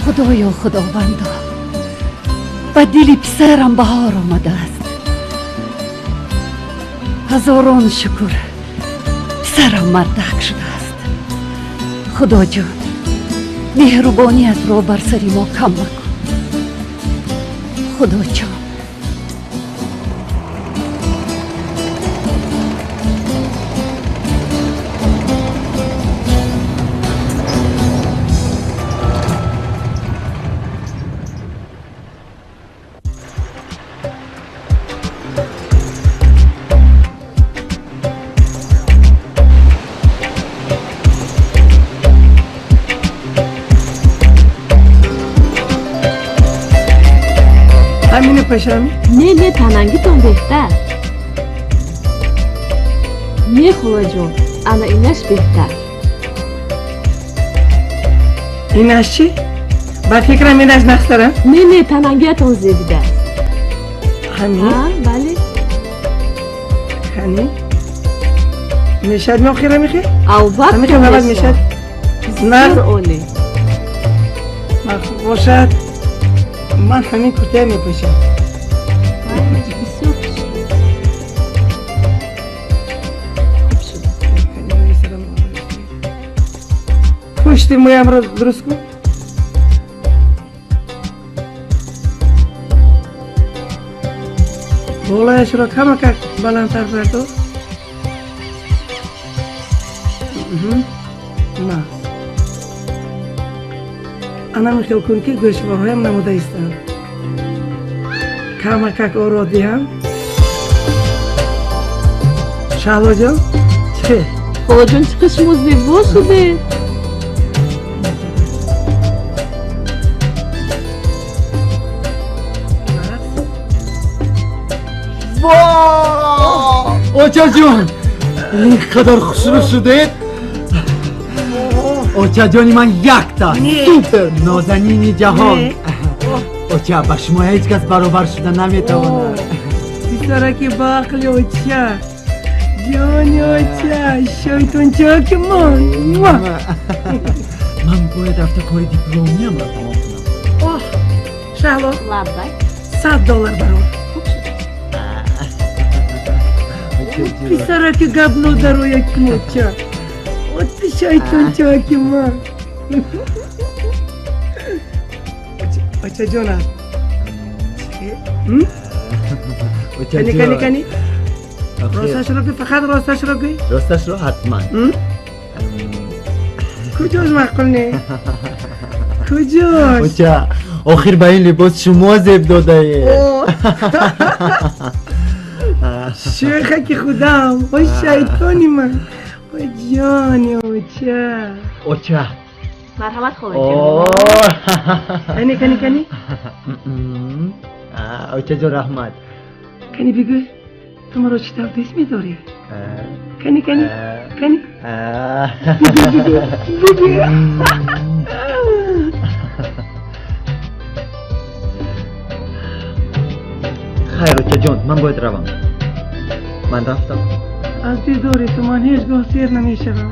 Худоё, Худовандо, ба дили писарам баҳор омадааст. Ҳазорон шукр, писарам мардак шудааст. Худоҷон, меҳрубониятро бар сари мо кам макун. Худоҷон. Пашами? Не, не, танангитон беҳтар. Не, холаҷон, ана инаш беҳтар. Инаш чӣ? Ба фикрам инаш нақстара? Не, не, танангиятон зебидааст. Ҳамин? А, бале. Кани? Мешад меохира мехе? Албатта Ҳамин хел мешад. Бисёр олӣ. Махсус бошад. Ман ҳамин куртая мепӯшам. Бисёр хуб шуд. Пушти мӯямро дуруст кун. Болояшро камакак баландтар бардор. На. Ана мехел кун, ки гӯшворҳоям намуда истанд. Камакак оро диҳам. Шаҳлоҷон, чӣ? Холаҷон, чӣ қадр шумо зебо шудед. Очаҷон, ин қадар хушрӯ шудед. Очаҷони ман якта супер нозанини ҷаҳон. Оча, ба шумо ҳеҷ кас баробар шуда наметавонад. Писараки баақли оча, ҷони оча, шайтончаки ман. Ман бояд рафта кори дипломиямро тамом кунам. Оҳ, Шаҳло. Лаббай. $100 барор. Хуб шуд. Писараки гап нодарояки оча. Оти шайтончаки ман. Очаҷона. Кани, кани, кани. Росташро гӯй, фақат росташро гӯй. Росташро ҳатман. Куҷош маъқул не? Куҷош? Оча, охир ба ин либос шумо зеб додаед. Шӯхаки худам, ой шайтони ман, ой ҷони оча. Оча. Марҳамат, холаҷон. Кани, кани, кани. Очаҷон, раҳмат. Кани, бигӯ, ту маро чӣ тавр дӯст медорӣ? Кани, кани, кани. Бигӯ. Хайр, очаҷон, ман бояд равам. Ман рафтам. Аз дидори ту ман ҳеҷ гоҳ сер намешавам.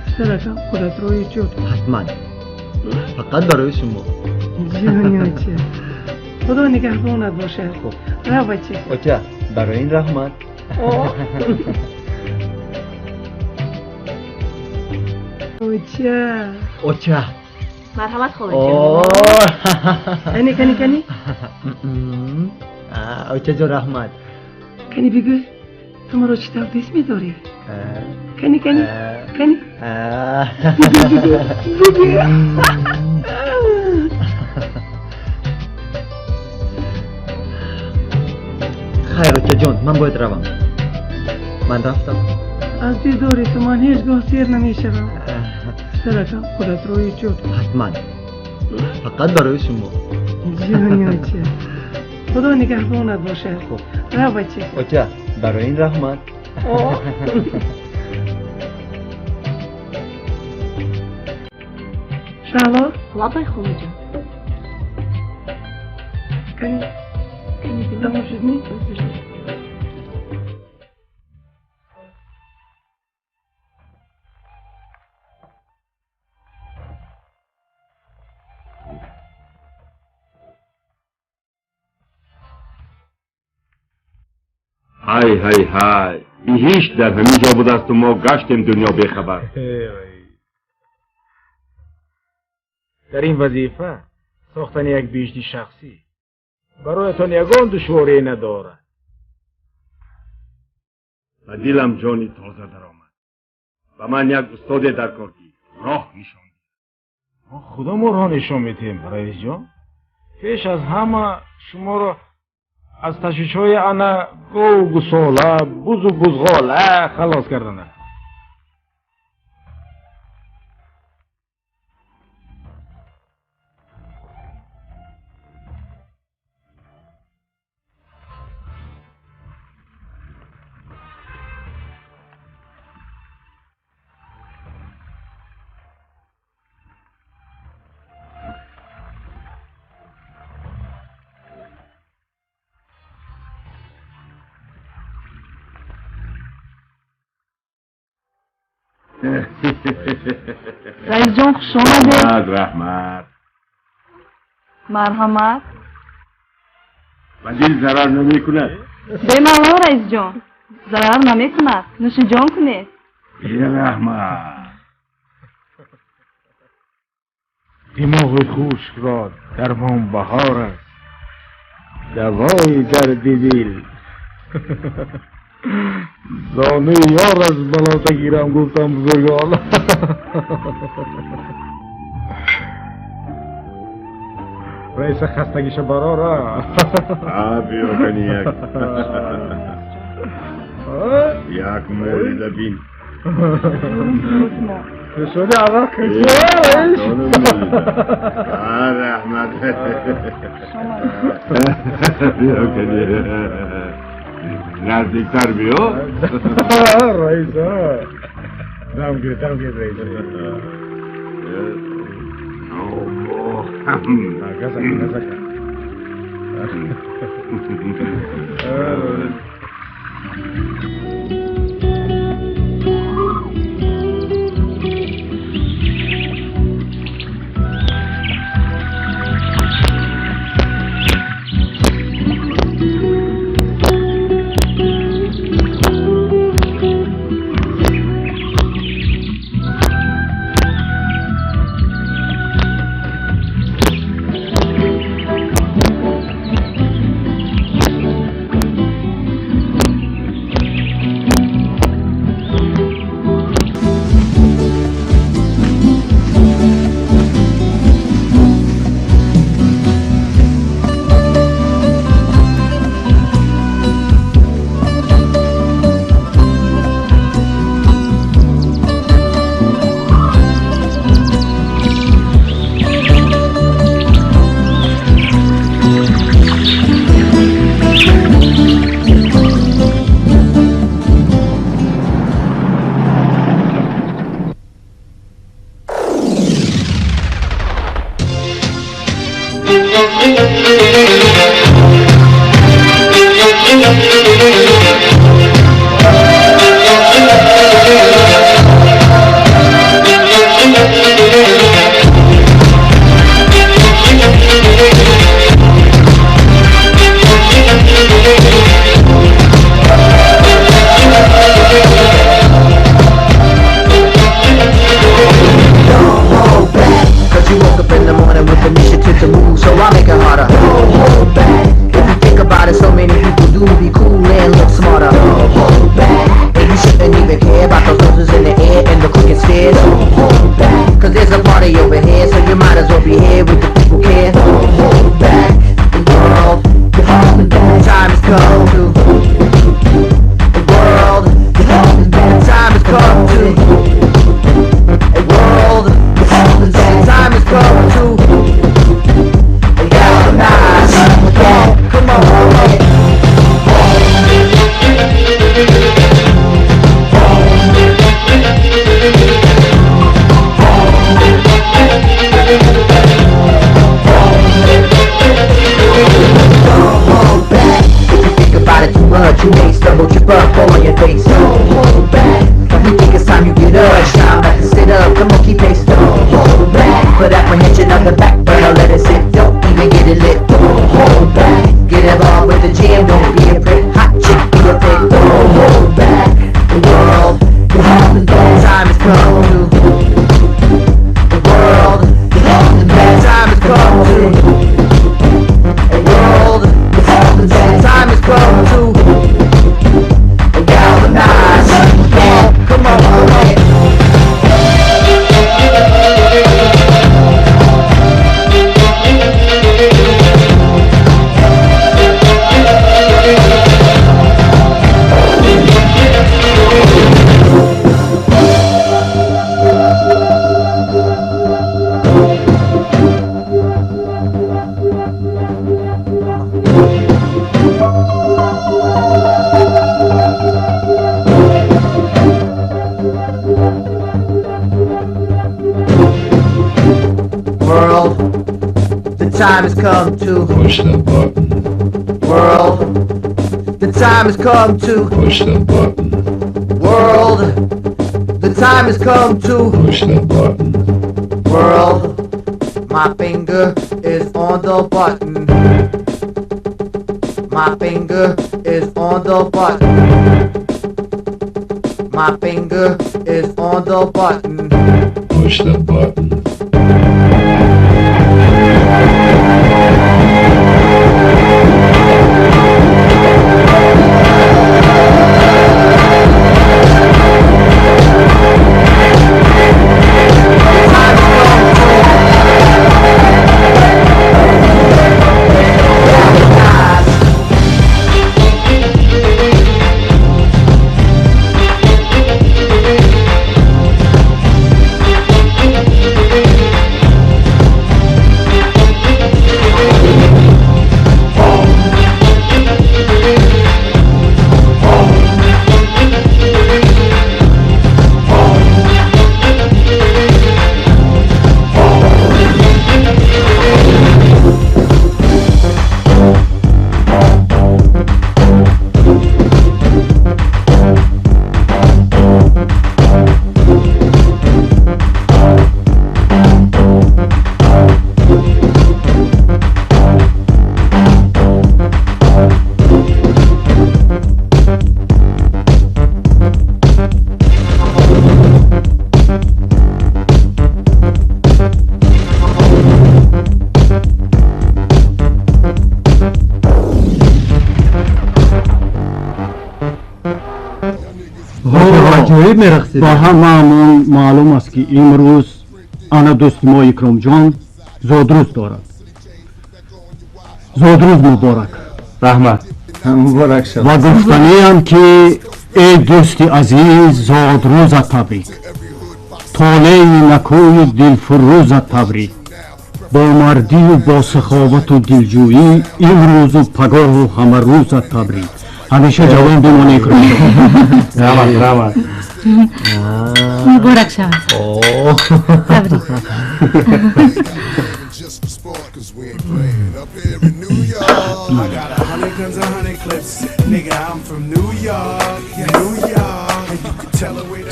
Писаракам, худатро эҳтиёт кун. Ҳатман. Фақат барои шумо. Ҷони оча. Худо нигаҳбонат бошад. Рав, бача. Оча, барои ин раҳмат. Оча. Оча. Марҳамат, холаҷон. Кани, кани, кани. Очаҷон, раҳмат. Кани, бигӯ, ту маро чӣ тавр дӯст медорӣ? Кани, кани, кани. Бигӯ. Хайр, очаҷон, ман бояд равам. Ман рафтам. Аз дидори ту ман ҳеҷ гоҳ сер намешавам. Писаракам, худатро эҳтиёт кун. Ҳатман. Фақат барои шумо. Ҷони оча. Худо нигаҳбонат бошад. Рав, бача. Оча, барои ин раҳмат. Шаҳло. Лаббай, холаҷон. Кани, тамом шуд, не? Ҳай ҳай ҳай, биҳишт дар ҳамин ҷо будасту мо гаштем дунё бехабар. Дар ин вазифа сохтани як биҳишти шахсӣ бароятон ягон душворӣ надорад. Ба дилам ҷони тоза даромад. Ба ман як устоде дар кор ки роҳ нишон диҳад. Мо худамо роҳ нишон медиҳем, раисҷон. Пеш аз ҳама шуморо аз ташвишҳои ана гову гусола, бузу бузғола халос кардананд. Раисҷон, хуш омадед. Раҳмат, раҳмат. Марҳамат. Ба дил зарар намекунад. Бемалол, раисҷон, зарар намекунад. Нӯшиҷон кунед. Бераҳмат. Димоғи хушкро дармон баҳор аст, давои дарди дил. Зонуи ёр аз балота гирам гуфтам бузургон. Раиса хастагиша барора. Биё кани як. Як молида бин. Шуди аввал кунед. Раҳмат. Биё кани. Наздиктар биё. Раиса. Дам гир, дам гир, раиса. Газака, газака. Don't hold back. Get involved with the jam, don't be a prick. Hot chick, be a prick. World, the time has come to push the button. World, the time has come to push the button. World, the time has come to push the button. World, my finger is on the button. My finger is on the button. My finger is on the button. Push the button. Ба ҳамаамон маълум аст, ки имрӯз ана дӯсти мо Икромҷон зодрӯз дорад. Зодрӯз муборак. Раҳмат. Муборак шавад. Ва гуфтаниам, ки эй дӯсти азиз, зодрӯзат табрик, толеи накӯю дилфурӯзат табрик. Бо мардию бо саховату дилҷӯӣ имрӯзу пагоҳу ҳамарӯзат табрик. Ҳамеша ҷавон бимон, Икромҷон. Раҳмат, раҳмат. Муборак шавад. Табрик.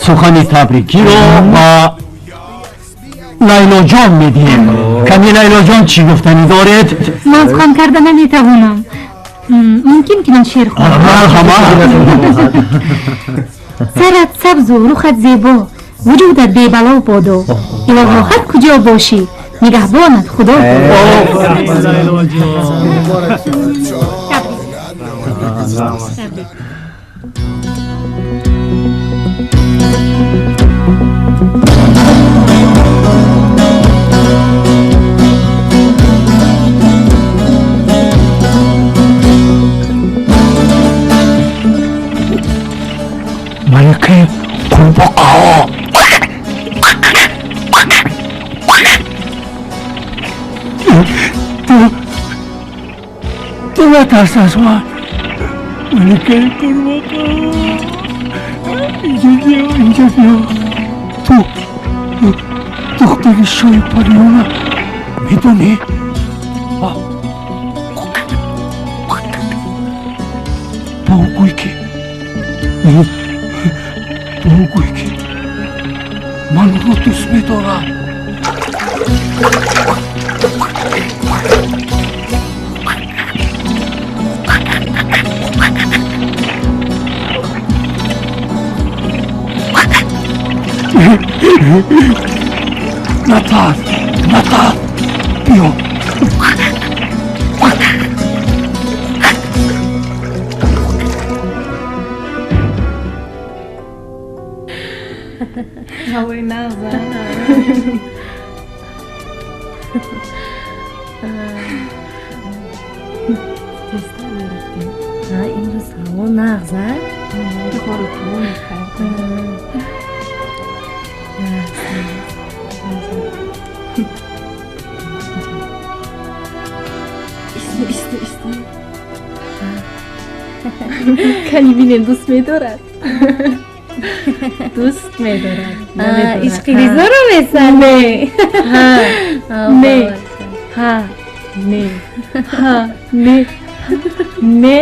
Сухани табрикиро ба Лайлоҷон медиҳем. Кани, Лайлоҷон, чӣ гуфтанӣ доред? Ман сухан карда наметавонам. Мумкин ки ман шеър хонам? Марҳамат. Сарат сабзу рухат зебо, вуҷудат бебало бодо. Илоҳо, ҳар куҷо бошӣ, нигаҳбонат Худо. Маликаи қурбоқаҳо. Ту натарс аз ман, маликаи қурбоқаҳо. Инҷа биё, инҷа биё. Ту духтари шоҳи париёна медонӣ? Ба ӯ гӯй ки, ба ӯ гӯй ки ман ӯро дӯст медорам. Натарс, натарс, биё. Ҳавои нағз. Тезтар мерафтем. Имрӯз ҳаво нағз. Кору тамом мекардем. Исто, исто, исто. Кани бинем, дӯст медорад. Дӯст медорад. Ишқи Ризоро месар? Не. Ҳа. Не. Ҳа. Не. Ҳа. Не. Не.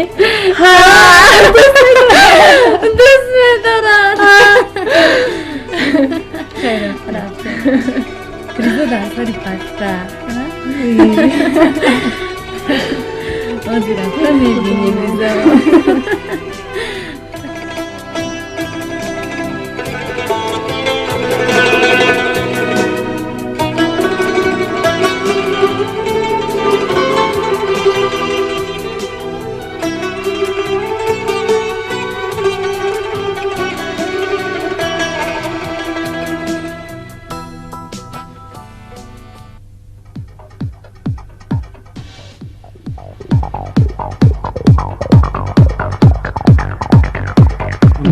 Ҳа. Дӯст медорад. Хеле рафтем. Ризо дар сари пахта. Ҳозир рафта мебинем Ризоро.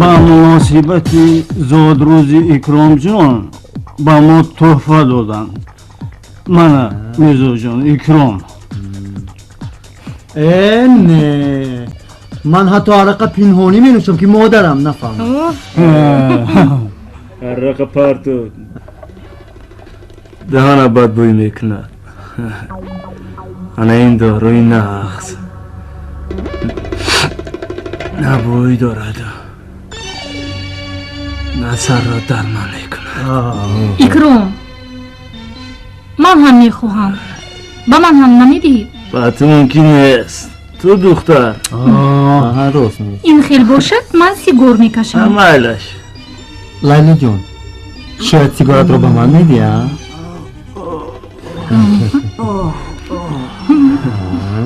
Ба муносибати зодрӯзи Икромҷон ба мо тӯҳфа доданд. Мана, Мирзоҷон, Икром. Э, не, ман ҳатто арақа пинҳонӣ менӯшам, ки модарам нафаҳмад. Арақа парту даҳана бадбӯй мекунад. Ана ин дорои нағз на бӯй дорад, на сарро дармон мекунад. Икром, ман ҳам мехоҳам. Ба ман ҳам намедиҳӣ? Ба ту мумкин нест, ту духтар. Рост мегӯӣ. Ин хел бошад, ман сигор мекашам. Майлаш. Лайлиҷон, шояд сигаратро ба ман медиҳӣ, а?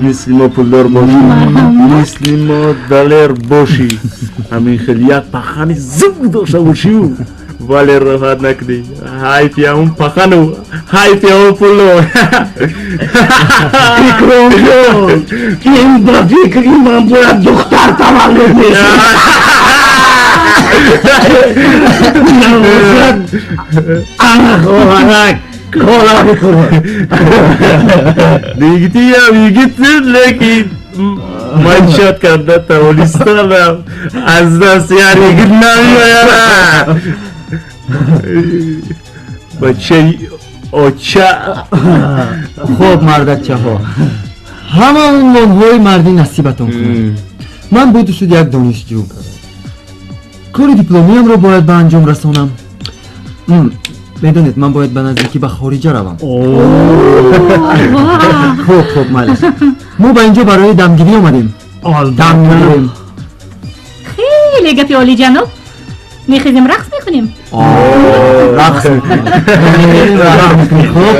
Мисли мо пулдор бошӣ, мисли мо далер бошӣ, ҳамин хел як пахани зуд дошта бошию, вале роҳат накунӣ. Ҳайфи ҳамун пахану ҳайфи ҳамун пулу. Икромҷон, ин ба фикри ман бояд духтар таваллуд мешуд. Набошад, ана хоҳарак хола мекунад. Дигитиям йигитсин, лекин маишат карда тавонистанам аз дасти ҳар йигит намеояд. Бачаи оча. Хуб, мардакчаҳо, ҳама унвонҳои мардӣ насибатон кунад. Ман буду шуд як донишҷӯ. Кори дипломиямро бояд ба анҷом расонам. Медонед, ман бояд ба наздикӣ ба хориҷа равам. Хуб, хуб, майлаш. Мо ба инҷо барои дамгирӣ омадем. Дам мегирем. Хеле гапи олиҷаноб. Мехезем, рақс мекунем. Рақс мекунем. Хуб.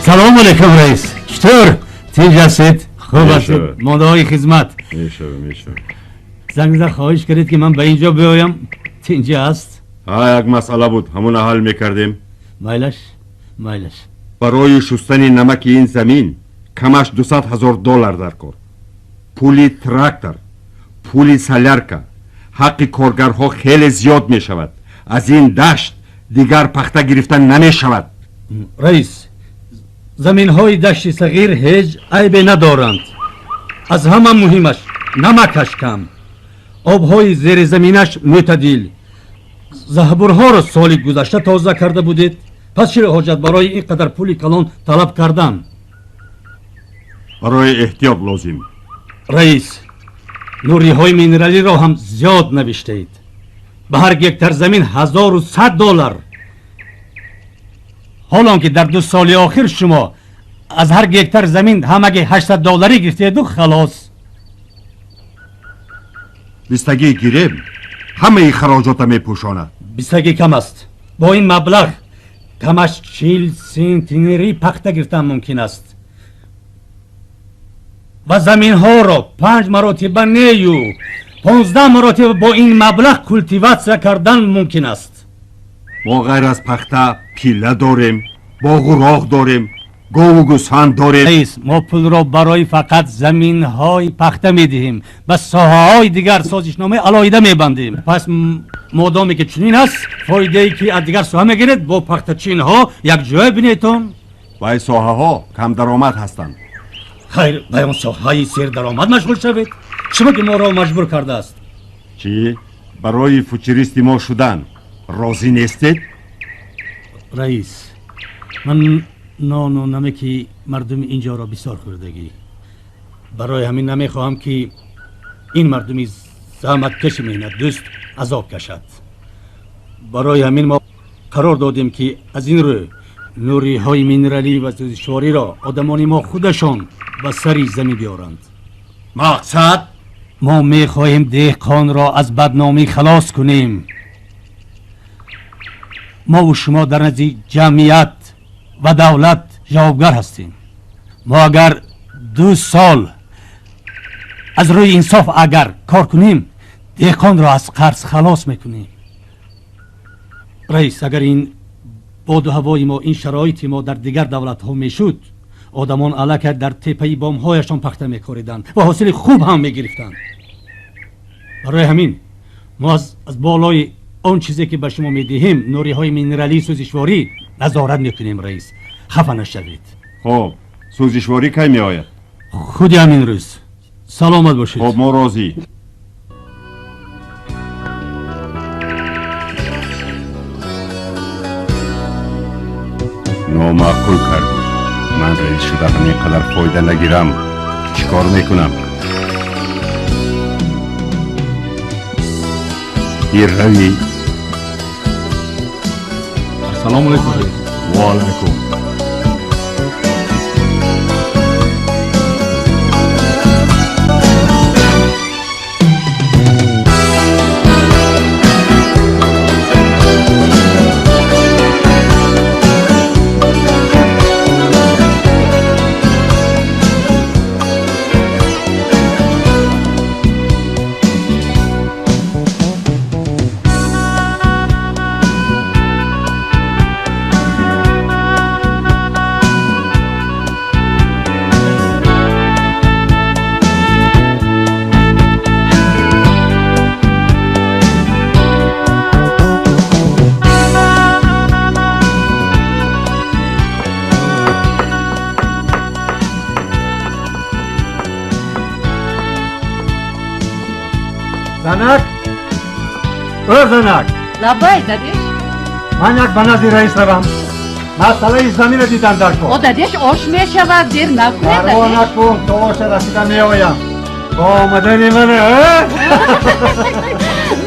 Салом алейкум, раис. Чутур? Тинҷ ҳастед? Хуб ҳастед? Мондаҳои хизмат. Мешавад, мешавад. Занг зад, хоҳиш кардед, ки ман ба инҷо биёям. Тинҷи аст? Ҳа, як масъала буд, ҳамона ҳал мекардем. Майлаш, майлаш. Барои шустани намаки ин замин камаш 200 000 доллар дар кор. Пули трактор, пули солярка, ҳаққи коргарҳо хеле зиёд мешавад. Аз ин дашт дигар пахта гирифта намешавад. Раис, заминҳои дашти сағир ҳеҷ айбе надоранд. Аз ҳама муҳимаш намакаш кам, обҳои зеризаминаш мӯътадил. Заҳбурҳоро соли гузашта тоза карда будед. Пас чиро ҳоҷат барои ин қадар пули калон талаб кардан? Барои эҳтиёт лозим. Раис, нуриҳои минералиро ҳам зиёд навиштаед. Ба ҳар гектар замин 1100 доллар. Ҳолон ки дар 2 соли охир шумо аз ҳар гектар замин ҳамаги 800 долларӣ гирифтеду халос. Бистагӣ гирем, ҳамаи хароҷота мепӯшонад. Бистагӣ кам аст. Бо ин маблағ камаш 40 сентинери пахта гирифтан мумкин аст ва заминҳоро 5 маротиба нею 15 маротиба бо ин маблағ култиватсия кардан мумкин аст. Мо ғайр аз пахта пилла дорем, боғу роғ дорем, гову гӯсфанд дорем. Раис, мо пулро барои фақат заминҳои пахта медиҳем, ба соҳаҳои дигар созишномаи алоҳида мебандем. Пас модоме ки чунин аст, фоидае ки аз дигар соҳа мегиред, бо пахтачинҳо якҷоя бинетон. Вай соҳаҳо камдаромад ҳастанд. Хайр, ба он соҳаи сердаромад машғул шавед. Шумо ки моро маҷбур кардааст. Чӣ? Барои фучуристи мо шудан розӣ нестед? Раис, ман нону намаки мардуми инҷоро бисёр хӯрдагӣ. Барои ҳамин намехоҳам, ки ин мардуми заҳматкаши меҳнатдӯст азоб кашад. Барои ҳамин мо қарор додем, ки аз ин рӯ нуриҳои минералӣ ва сӯзишвориро одамони мо худашон ба сари замин биёранд. Мақсад? Мо мехоҳем деҳқонро аз бадномӣ халос кунем. Мову шумо дар назди ҷамъият ва давлат ҷавобгар ҳастем. Мо агар 2 сол аз рӯи инсоф агар кор кунем, деҳқонро аз қарз халос мекунем. Раис, агар ин боду ҳавои мо, ин шароити мо дар дигар давлатҳо мешуд, одамон аллакай дар теппаи бомҳояшон пахта мекориданд ва ҳосили хуб ҳам мегирифтанд. Барои ҳамин мо аз болои он чизе ки ба шумо медиҳем, нуриҳои минералии сӯзишворӣ, назорат мекунем. Раис, хафа нашавед. Хоб, сӯзишворӣ кай меояд? Худи ҳамин рӯз. Саломат бошед. Хоб, мо розӣ. Номаъқул кардӣ. Ман раис шуда ҳамин қадар фоида нагирам, чӣ кор мекунам? Ирави. Ассалому алайкум. Ва алайкум. Занак? Ӯ занак! Лабай, дадеш. Ман як ба назди раис равам. Масъалаи заминро дидан дар кор. О, дадеш, ош мешавад, дер накунед, Парво дадеш. накун, то оша расида меоям. Бо омадани ман, э?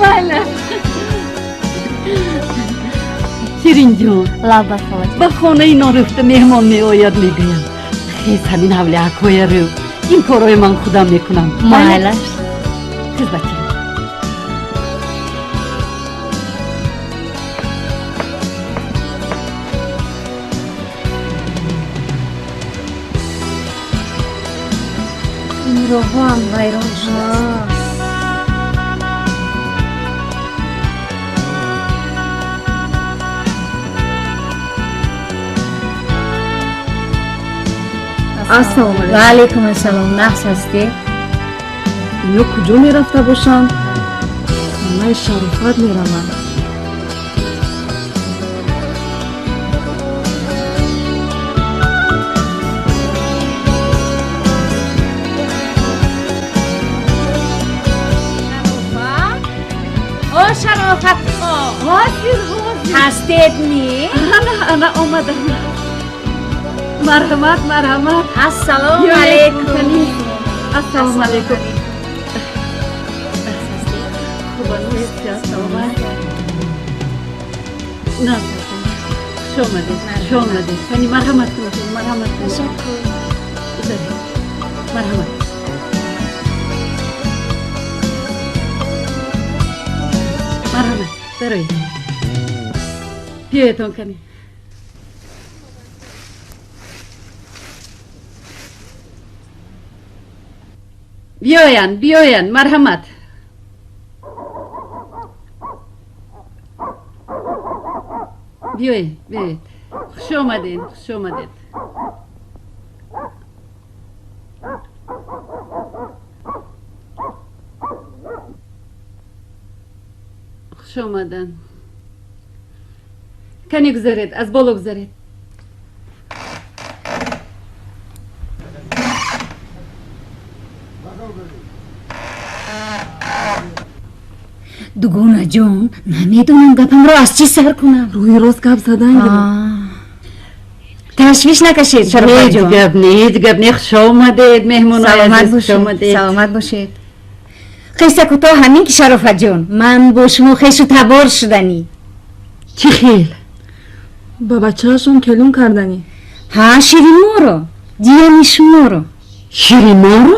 Майла. Ширинҷон, Лабай, холаҷон. ба хонаи норӯфта меҳмон меояд, мегӯям. Хез, ҳамин ҳавлиакҳоя рӯ. Ин корҳои ман худам мекунам. Майлаш. Хез, бача. Роҳҳоам вайрон шудааст. Ассалому алайкум. Ва алайкум ассалом. Нағз ҳастӣ? Ино куҷо мерафта бошанд? Хонаи Шарофат мераванд. О, Шарофат, ҳозир, ҳозир. Ҳастед ми? Ана, ана омадам. Марҳамат, марҳамат. Ассалому алайкум. Ассалому алайкум. Хуб ҳастед? Саломат. Хуш омадед, хуш омадед. Кани марҳамат кунед, марҳамат кунед. Ташаккур. Марҳамат. Марҳамат, дароед. Биёедон кани. Биёянд, биёянд, марҳамат. Биёед, биёед. Хуш омадед, хуш омадед. Хуш омаданд. Кани гузаред, аз боло гузаред. Дугонаҷон, намедонам гапамро аз чӣ сар кунам. Рӯи рост гап задан гирифт. Ташвиш накашед, Шарофатҷон. Ҳеҷ гап не, ҳеҷ гап не. Хуш омадед, меҳмонои азиз, хуш омадед. Саломат бошед. Қисса кӯтоҳ ҳамин ки, Шарофатҷон, ман бо шумо хешу табор шуданӣ. Чӣ хел? Ба бачаашон келун карданӣ. Ҳа, Ширинморо, дияни шуморо. Ширинморо?